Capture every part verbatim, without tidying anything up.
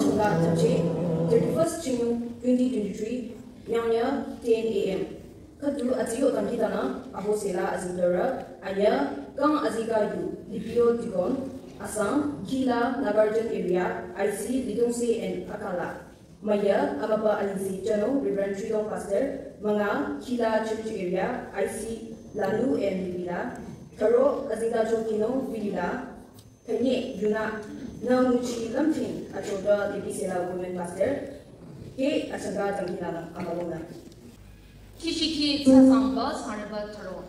Chungla chapche, thirty-first June twenty twenty-three, nyangnya ten A M. Khüdu aziyo tangki tana, aho sela azingdara, anya, kang azika yu, Lipio Dikon, Asang, Gila, Nagarjan area, I C, Lidongse and Akala. Maya, amapa alisi chano, Reverend Tridong Pastor, Manga, Gila Church area, I C, Lanu and Lipila, Tharo, azika chokino, Vilila, Kanye yuna, na nguchi lamting achoda Libisela women pastor, ke achanga tangkina amalona. Kishiki tsasangba sanraba taro.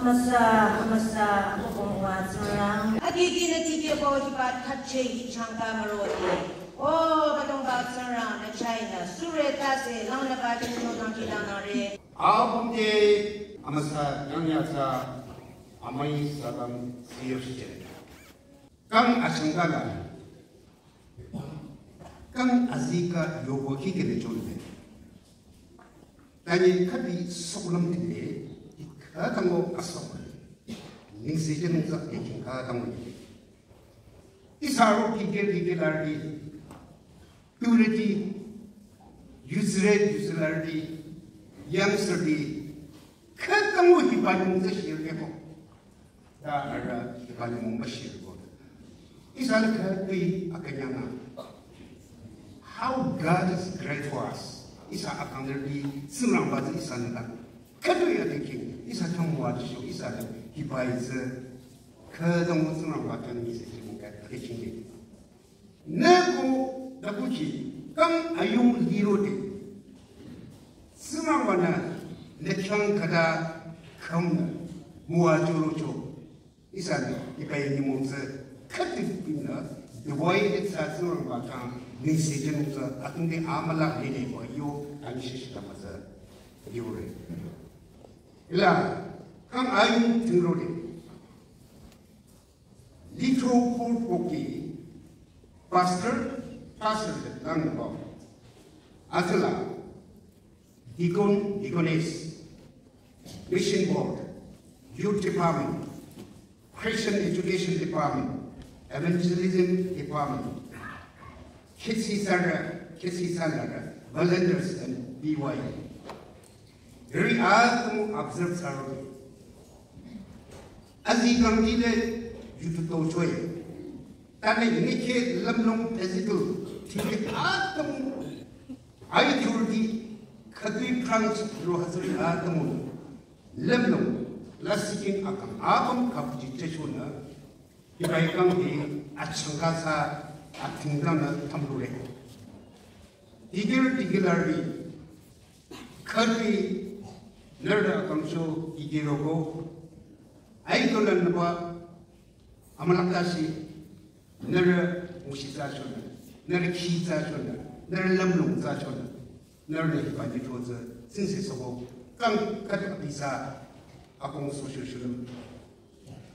Amüsa, amüsa, amübongwa Tsingrang. Adidinü dikehbo hiba thapche hi changka mürode. O, Abüdongba Tsingrang, nü china, sure tase, langnüba chino dangki dangnangre. Abüdongba, amüsa, nyangnyatsa, amüi sabam, siyo shicheta. Kang achangkala. Kang azika yobo kikele chonde. Tanye khadi soklam tile, khatango asok. Ningse je nungsa keking khatango ye. Isaro kike kike lardi. Purity, Israel, Israel di, youngster di, khatango hiba nungsa shirkeko. Ta ara kibali mumba shirko. Isa la khatui akanyanga. How God is great for us. Isa akangar di Tsingrangba zi isa nila. Khatui adeking. Isa tangwa jisho. Isa la hibai zi. Khatang Tsingrangba tang ni se jimu ka adeking. Nü ko dakuchi kang ayung lirode. Tsingrangba nü nü khyang khüta khümnü mua jorocho. Isanü ibai nimung tsü khütipinü dewai de tsa Tsingrangba kang ningse jenung tsü atung de amala lile wa yo ani shishi kama tsü yore. Ila kang ayung tingrode. Litro Purpoki, Pastor, Pastor Langbo, Atala, Deacon, Deaconess, Mission Board, Youth Department, Christian Education Department, Evangelism Department, Kitsi Sara, Kitsi Sara, Volunteers and B Y. Ri atümu observe sarode. Azi kangdile yutu to choi. Tane nike lamlong physical tike atümu. Ai thurdi khadui pranch ro hazri atümu. Lamlong la sikin akam akam kapuji chechona. Ibai kang hi achangka sa atingdang na tamlure. Digir digilari khari nerde akamcho digirogo. Ai dolan naba amalakasi nerde mushi sa chona, nerde khi sa chona, nerde lamlong sa chona. Nerde hiba ni chotsü singse sobo kang kat abisa akong social shulam.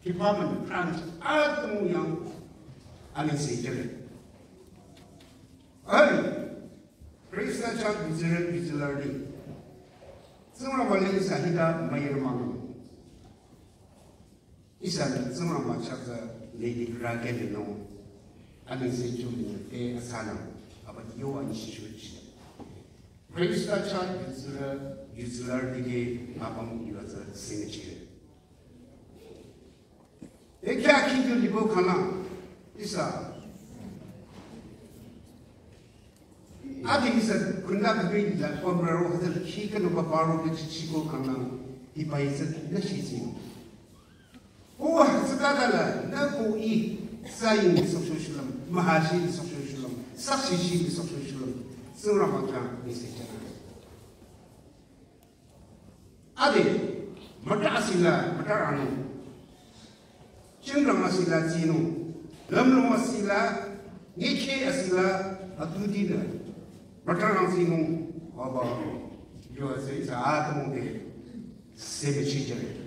Department branch atümu yang aning se jere. Ai, Khrista chah yutsirü yutsülarüti, Tsingrangba-nü ihsa hita müyurü mah-o. Ihsanü Tsingrangba chah tsü lede kürü kehlenung, anengse chomünü te asanang, aba yo anyi shishuchi. Khrista chah yutsirü yutsülarüti ke apüm yuva tsü semichire. Ekya kikyo libo khana ihsa. Adi ihsa kunda kabi la pomraro hada kikyo no paparo ke chichiko khana iba ihsa na shisi. Uwa tsütata la na ko i sayin ni soksho shulam, mahashi ni soksho shulam, sakshishi ni soksho shulam. Tsingrangba khyang ni se chana. Ade, müta asila, müta ranu. Chingrang asila tsinu. Lamlong asila, ngikhe asila, atudina. Müta rang tsinu, aba, yo ase, sa atamo de, semichire.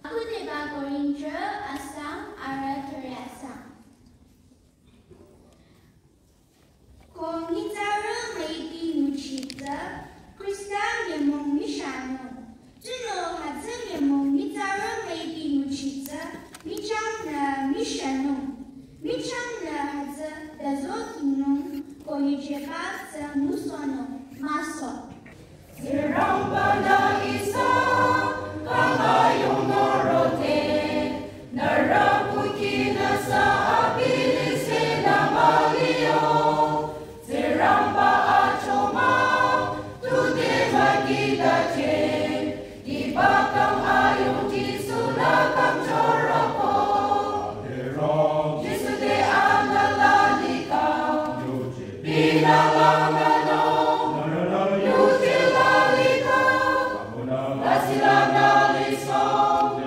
Akuteba Korinth asang, ara thüre asang. Ko nyitsarü müipi nguchi tsü, Khrista nyümong mishanung. Tunüo hütsü nyümong nyitsarü müipi nguchi tsü, michang nü mishanung. Michang nü hütsü dazo kinung, ko yujeba tsü ngusohnung, maso. Tsingrangba-nü ihsa kang ayung norote, nührü kuki nüsü abi lise nü müliyo. Tsingrangba achomang tude mükihtacheh, hiba kang ayung Jisu-nü kang choroko. Jisu te anü lalikang, yuje bina langanung, yuje lalikang, lasih lanü lisoh,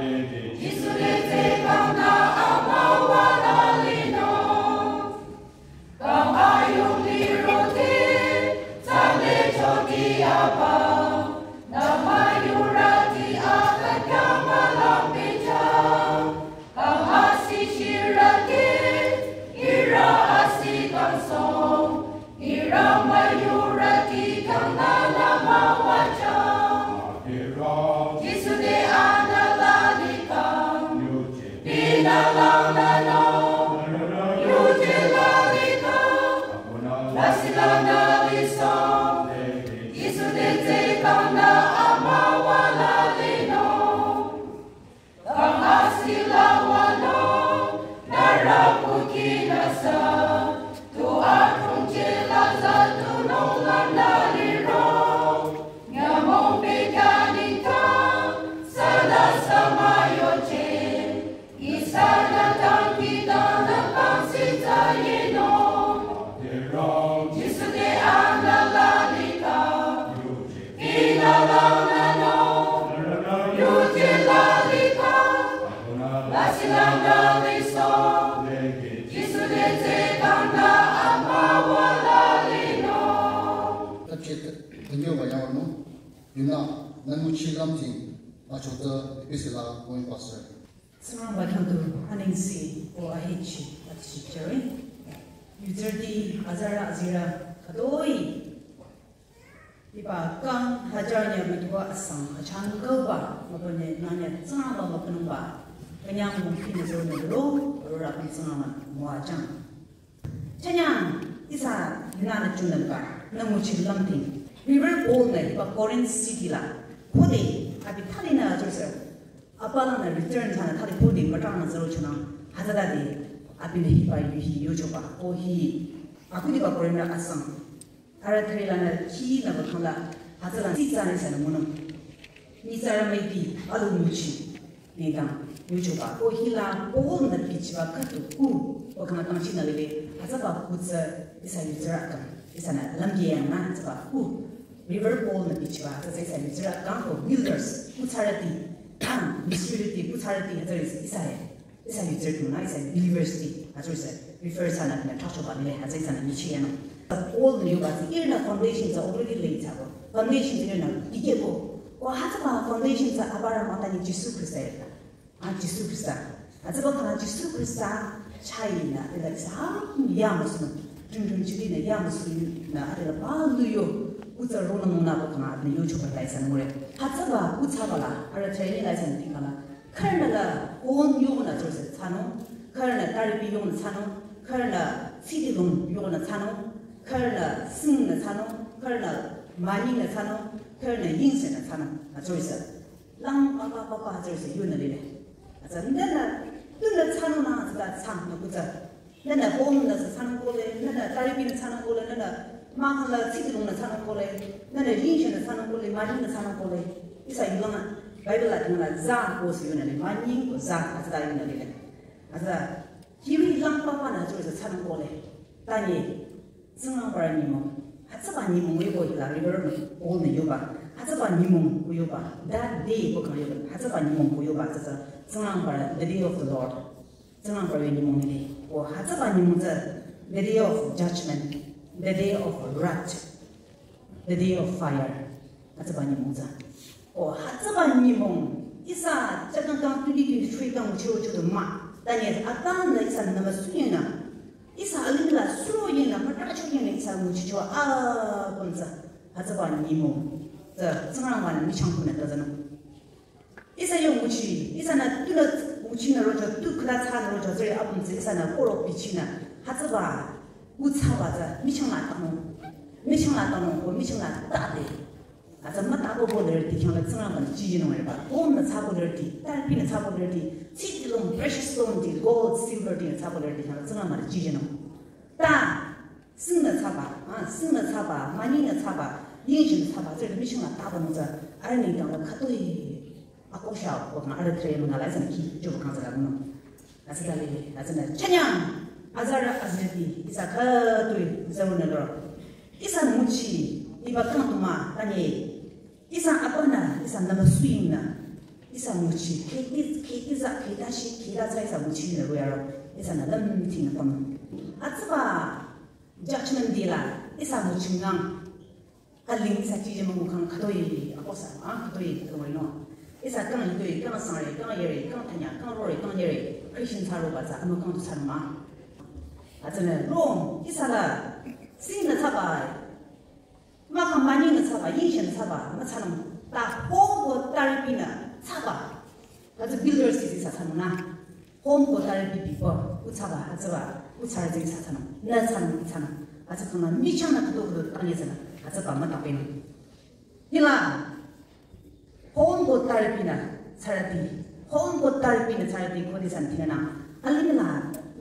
Jisu te Jisu te ana lalikang, pina lang na no, yuje lalikang, lasila na lisa, Jisu te te kang na amawa lalino. Kang asila wano, narapu kinasa, tu atung jela za tu nong landa liro. Nyamong pekani ta, sana sama yoche, isana tangki dana pansi ta yeno. Jisu te ana lalika, ina lana no, yuje lalika, lasila laliso, Jisu te te kanda amawa lalino. Tapchet, thank you, Bayawano. Yuna, nanguchi lamting, machota, episela, going pastor. Tsingrangba khyang tu anengse ko ahechi atichi jüre. Yuzerti azarü azirü khütoi. Hiba kang hajar nya mütuba asang achangkaba, mapane nanya Tsingrangba mapanungba. Kanyang mungkin zone dolo, rora pi Tsingrangba muajang. Chanyang, ihsa yunana chunanba, nanguchi lamting. River Paul na hiba Corinth city la, khode, abi thali na azurse. Apala na return thana thali khode, matang na zaro chunang, hazada de, abi na hiba yuhi yochoba, o hi, aku diba Corinth la asang. Ara thari la na ki na bakang la, hazala, si tsani sana munung. Ni tsara mai di, alu muchi. Nidang, yuchoba, o hila, Paul na bichiba khatu ku, o kama tangchi na lele, azaba kutsa, ihsa yuzera kang, ihsa na lamge yang na, azaba ku. River Paul na bichiba, azaba ihsa yuzera kang, o builders, kutsarati, kang, mystery ti, kutsarati, azaba ihsa ya. Ihsa yuzer tu na, ihsa believers ti, azaba ihsa, refer sana na, tachoba lele, azaba ihsa na michi ya na. Paul na yuba, ina foundation sa already laid sa, foundation sa ina, dikebo, o hazaba foundation sa abara matani Jisu Krista ya. A Jisu Krista. Azaba kang Jisu Krista chai na, ila ihsa ham ya musu, jung jung chili na ya musu na, ila ba lu yo, kutsa rona muna ba kang, na yochoba ta ihsa na ngure. Hazaba, kutsaba la, ara chai ni la ihsa na tikala. Kharna la, on yo na zose tsano, kharna taripi yo na tsano, kharna city lung yo na tsano, kharna sing na tsano, kharna mani na tsano, kharna yingse na tsano, na zose. Lang papa papa hazar se yunna lile. Aza nana, tuna tsano na aza tsang na kuza. Nana home na tsano kole, nana taripi na tsano kole, nana mahal la city na tsano kole, nana yinshi na tsano kole, mani na tsano kole. Ihsa yulanga, Bible la tingala za ko se yunna lile, mani ko za, aza yunna lile. Aza, hiwi lang papa na hazar se tsano kole. Tanye, Tsingrangba nyümong. Hatsüba nyümong yoko hila river Paul na yoba. Hatsüba nyümong ko yoba. That day ko kang yoba. Hatsüba nyümong ko yoba. Tsatsa Tsingrangba, the day of the Lord. Tsingrangba nyümong ni. Ko hatsüba nyümong tsü the day of judgment, the day of wrath, the day of fire. Hatsüba nyümong tsü. O hatsüba nyümong, ihsa chakang kang twenty twenty-three kang uchirocho to ma. Tanye atang na ihsa nama suyena. Ihsa alimla suroyena, matachoyena ihsa nguchicho a konsa. Hatsüba nyümong. Tsü, Tsingrangba na michang kuna tazano. Ihsa yo nguchi, ihsa na tula nguchi na rocho, tu kula tsa na rocho, zere apun tsü ihsa na koro pichi na. Hatsüba, utsaba tsü, michang la tano. Michang la tano, ko michang la tate. Aza mata ko ko lerti khyang la Tsingrangba na chiji nung reba. Gold na tsako lerti, taripi na tsako lerti, city long, precious stone ti, gold, silver ti na tsako lerti khyang la Tsingrangba na chiji nung. Ta, sing na tsaba, ah, sing na tsaba, mani na tsaba, yinshi na tsaba, tsere michang la taba nung tsü, ara ni kang la khatoi, akosha, ko kang ara tre mung la ihsa na ki, jo kang tsü la nung. Aza lile, aza na chanyang, azarü azarüti, ihsa khatoi, zaru na lor. Ihsa nguchi, iba kang tuma, tanye. Ihsa apana, ihsa nama suying na. Ihsa nguchi, kheti, kheti za, kheta shi, kheta za ihsa nguchi na ruyaro. Ihsa na lam ting na pam. Atsaba, judgment day la, ihsa nguchi ngang. Aling ihsa chiji mung kang khatoi, akosa, ah, khatoi, khatoi no. Ihsa kang hitoi, kang sangre, kang yere, kang tanya, kang rore, kang yere. Christian tsaro ba tsü, ama kang tu tsaro ma. Atsana, long, ihsa la, sing na tsaba, ma kang mani na tsaba, yinshi na tsaba, ma tsanung. Ta home ko taripi nü thsaba. Hütsü builders zi thsa thsanung nü. Home ko taripi bipo, u thsaba, hütsüba, u thsarü zi thsa thsanung. Nü thsanung, i thsanung. Hütsü khangnü, michang nü khüdu khüdu tanye thsanü. Hütsüba mütapenung. Hila, home ko taripi nü thsarüti. Home ko taripi nü thsarüti khode san tinü nü. Alimih la,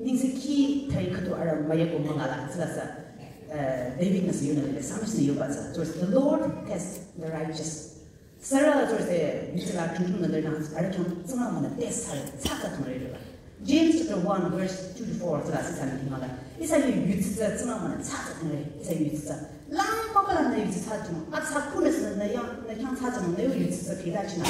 nengsekhi thai khüdu arüh müyako mangala, hütsüla sü, eh, David nü sü yonü lile, Psalmist nü yoba sü. So the Lord tests the righteous. Sürü la tsürüse, yutsi la chungchung nü lirnü, arüh khyang Tsingrangba nü test thsare, thsa thsa thangre lila. James chapter one verse two to four tsüla sü sani tingala. Ihsa yu yutsi tsü Tsingrangba nü thsa thsa thangre, ihsa yu yutsi tsü. Lang papa la nü yutsi thsa thang, atsa kunü sü nü yang, nü khyang thsa thang, nü yu yutsi tsü khüta chinü.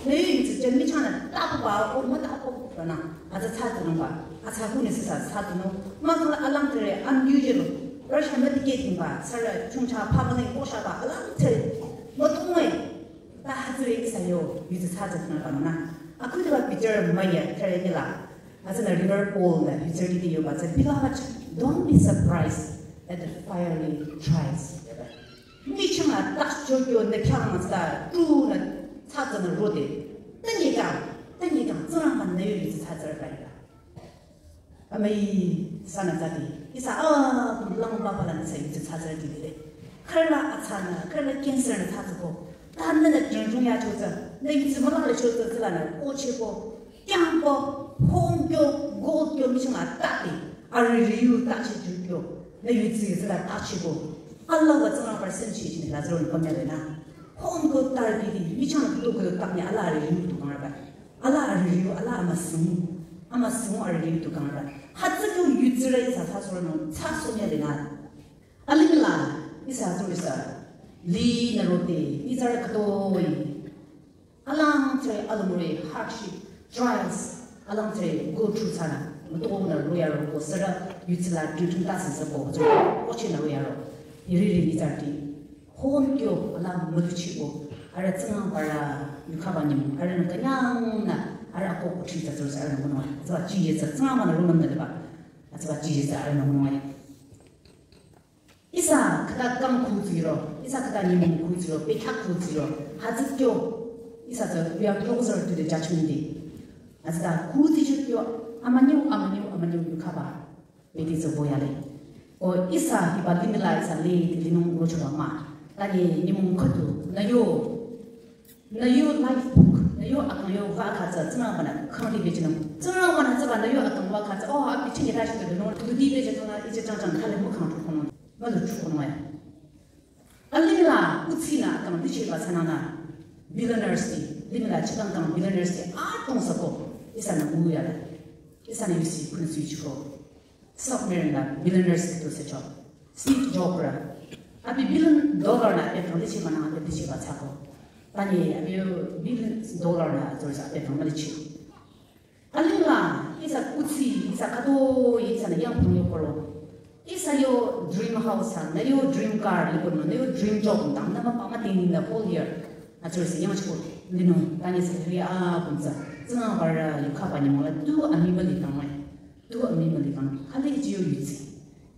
Nü yu yutsi tsü michang nü, ta papa, o ma ta papa rana. Atsa thsa thang ba, atsa kunü sü sa thsa thang. Ma kala alang tere, unusual. Russia mü dikeh ting ba, sürü chungcha papa nü koshaba, alang tere. Ma tungwe. Ta hütsüri ihsa yo, yutsi thsa thsa thang ba nü. Akhudiba Peter müya, tere nila. Hütsüla river Paul nü, hütsüri kiti yoba tsü, "Beloved, don't be surprised at the fiery trials." Michang la ta chokyo nü khyang ma sa, tu nü thsa thsa nü rode. Tanye kang, tanye kang, Tsingrangba nü yo yutsi thsa thsa ba ya. Amai sana tsati, ihsa a, lang papa la nü sa yutsi thsa thsa di de. Khürü la atsa nü, khürü la cancer nü thsa thsa ko. Ta nü nü jung jung ya cho tsü, nü yutsi ma la le cho tsü tsüla nü, ko che ko. Kyangko, home kyo, gold kyo, michang la tati, arüh riyu tachi ju kyo, nü yutsi tsüla tachi ko. Allah wa Tsingrangba percent chi chi nü la zero nü pamya le nü. Home ko tari di, michang tu ko tak nü Allah arüh riyu tu kang raba. Allah arüh riyu, Allah ama sing. Ama sing arüh riyu tu kang raba. Hütsü kyo yutsi re sa sa sura nü, sa sumya le nü. Alimih la, ihsa zuri sü, li nü rode, ihsa re khütoi. Alang tere alumure hardship, trials, alang tere go through thsanü, müto nü roya ro ko sürü yutsi la dudung ta sensü ko, ko che nü roya ro. Iri ri ni tsarti. Hon kyo alang mütuchi ko, arüh Tsingrangba rü yukhaba nyim, arüh nü künyang nü, arüh ko kuchi tsatsu sü arüh nü ngunung. Tsüba chi ye tsü Tsingrangba nü rungnüm nü liba. Tsüba chi ye tsü arüh nü ngunung. Ihsa khüta kang khu ziro, ihsa khüta nyümong khu ziro, pekha khu ziro, hütsü kyo, ihsa tsü, we are closer to the judgment day. Hütsüta khu zi kyo, amünyi, amünyi, amünyi yukhaba, beti tsü boya le. O ihsa hiba limih la ihsa le, linung rochoba mah. Tanye nyümong khüdu, nü yo, nü yo life book, nü yo akang yo va kha tsü, Tsingrangba nü kang di bejinung. Tsingrangba nü tsüba nü yo akang va kha tsü, oh, abi chingi ta shi tsü, nü, tu di bejinung, ije chang chang, khale mu kang tu kong. Malu chukun waya. Alimih la, utsi nü, kang di cheba sanana. Billionaires di, limih la chikang kang billionaires di, atong sako. Ihsa nü nguya la. Ihsa nü yusi, kun sui chuko. Submarine la, billionaires di to se cho. Steve Jobs ra. Abi billion dollar nü, abi kang di cheba nü, abi di cheba sako. Tanye, abi billion dollar nü, zor sa, abi kang di cheba. Alimih la, ihsa kutsi, ihsa khütoi, ihsa nü yang pung yo koro. Ihsa yo dream house ha, nü yo dream car li kono, nü yo dream job, dang nü ma pa ma ting nü whole year. Atsur si yang chiko, linung, tanye sa ri a pung sa. Tsingrangba rü yukhaba nyümong la, tu amii müli kang mai. Tu amii müli kang. Khale iji yo yutsi.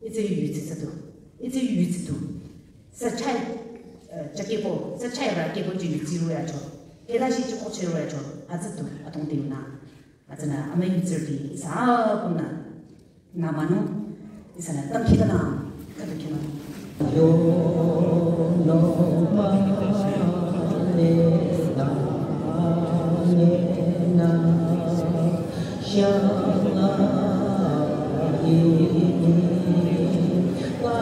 Iji yo yutsi sa tu. Iji yo yutsi tu. Sa chai, eh, chakebo, sa chai rü kebo ji yutsi ro ya cho. Keda shi chiko che ro ya cho. Atsü tu, atong ting nü. Atsünü amai yutsi ti ihsa apümnü nü manu ihsanü tam khita nü khüdu khima. Yo no ma ne sa ne na sha la yi ni wa